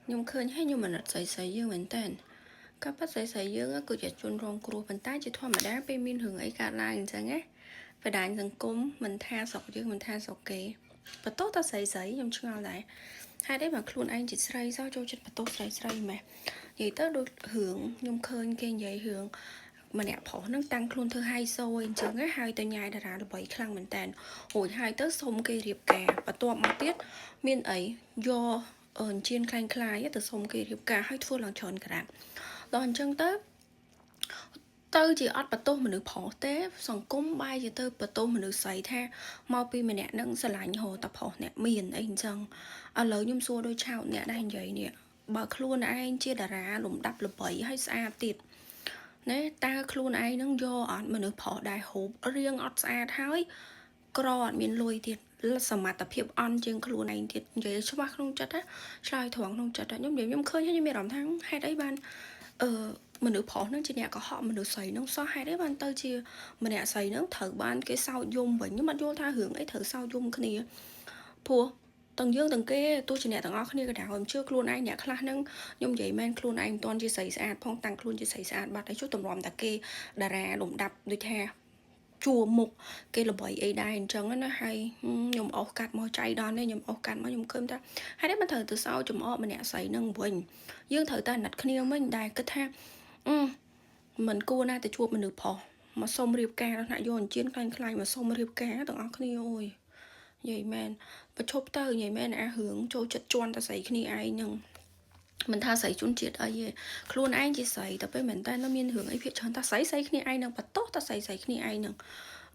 ខ្ញុំឃើញហើយខ្ញុំអាណិតស្រីស្រីយើងមែនតើការប៉ັດស្រីស្រីយើងគឺជាជនរងគ្រោះប៉ុន្តែជាធម្មតាពេលមានរឿងអីកើតឡើងអញ្ចឹងណាបណ្ដាញសង្គមមិនថាស្រុកយើងមិនថាស្រុកគេបន្ទោសតែស្រីស្រីខ្ញុំឆ្ងល់ដែរហេតុអីបើខ្លួនឯងជាស្រីសោះចូលចិត្តបន្ទោសស្រីស្រីម៉េះនិយាយទៅដូចរឿងខ្ញុំឃើញគេនិយាយរឿងម្នាក់ប្រុសហ្នឹងតាំងខ្លួនធ្វើហៃសូអញ្ចឹងណាហើយទៅញ៉ាយតារាល្បីខ្លាំងមែនតើរួចហើយទៅសុំគេរៀបការបន្ទាប់មកទៀតមានអីយកអញ្ជៀនខ្លាំងខ្លាយទៅសុំគេរៀបការឲ្យធ្វើឡើងច្រើនក្រាបដល់អញ្ចឹងទៅទៅជាអត់បន្ទោសមនុស្សប្រុសទេសង្គមបែរជាទៅបន្ទោសមនុស្សស្រីថាមកពីម្នាក់នឹងស្រឡាញ់រហតែប្រុសអ្នកមានអីអញ្ចឹងឥឡូវខ្ញុំសួរដូចឆោតអ្នកដែរនិយាយនេះបើខ្លួនឯងជាតារាលំដាប់ល្បីហើយស្អាតទៀតណែតើខ្លួនឯងនឹងយកអត់មនុស្សប្រុសដែលហូបរៀងអត់ស្អាតហើយក្រអត់មានលុយទៀតសមត្ថភាពអន់ជាងខ្លួនឯងទៀតនិយាយច្បាស់ក្នុងចិត្តណាឆ្លើយត្រង់ក្នុងចិត្តខ្ញុំនិយាយខ្ញុំឃើញខ្ញុំមានអារម្មណ៍ថាហេតុអីបានអឺមនុស្សប្រុសនឹងជាអ្នកកុហកមនុស្សស្រីនឹងសោះហេតុអីបានទៅជាម្នាក់ស្រីនឹងត្រូវបានគេសោចយំវិញខ្ញុំអត់យល់ថារឿងអីត្រូវសោចយំគ្នាព្រោះទាំងយើងទាំងគេទោះជាអ្នកទាំងអស់គ្នាក៏ដោយខ្ញុំជឿខ្លួនឯងអ្នកខ្លះហ្នឹងខ្ញុំនិយាយមែនខ្លួនឯងមិនទាន់ជាស្រីស្អាតផងតាំងខ្លួនជាស្រីស្អាតបាត់ហើយចុះទម្រាំតែគេតារាលំដាប់ដូចថាជួមុខគេល្បីអីដែរអញ្ចឹងណាហើយខ្ញុំអស់កាត់មកចៃដល់នេះខ្ញុំអស់កាត់មកខ្ញុំឃើញថាហើយនេះមិនត្រូវទៅសោចំអកម្នាក់ស្រីនឹងវិញយើងត្រូវតែអាណិតគ្នាវិញដែលគិតថាអឺមិនគួរណាទៅជួបមនុស្សប្រុសមកសុំរៀបការដល់ថ្នាក់យកអញ្ជៀនខ្លាញ់ខ្លាញ់មកសុំរៀបការទាំងអស់គ្នាអូយនិយាយមែនប្រឈប់ទៅនិយាយមែនអារឿងចូលចិត្តជន់តែស្រីគ្នាឯងហ្នឹងមិនថាស្រីជនជាតិអីទេខ្លួនឯងជាស្រីតែពេលមែនតើនៅមានរឿងអីភាគច្រើនតែស្រីស្រីគ្នាឯងនឹងបន្ទោសតែស្រីស្រីគ្នាឯងនឹង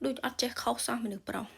ដូចអត់ចេះខុសសោះមនុស្សប្រុស។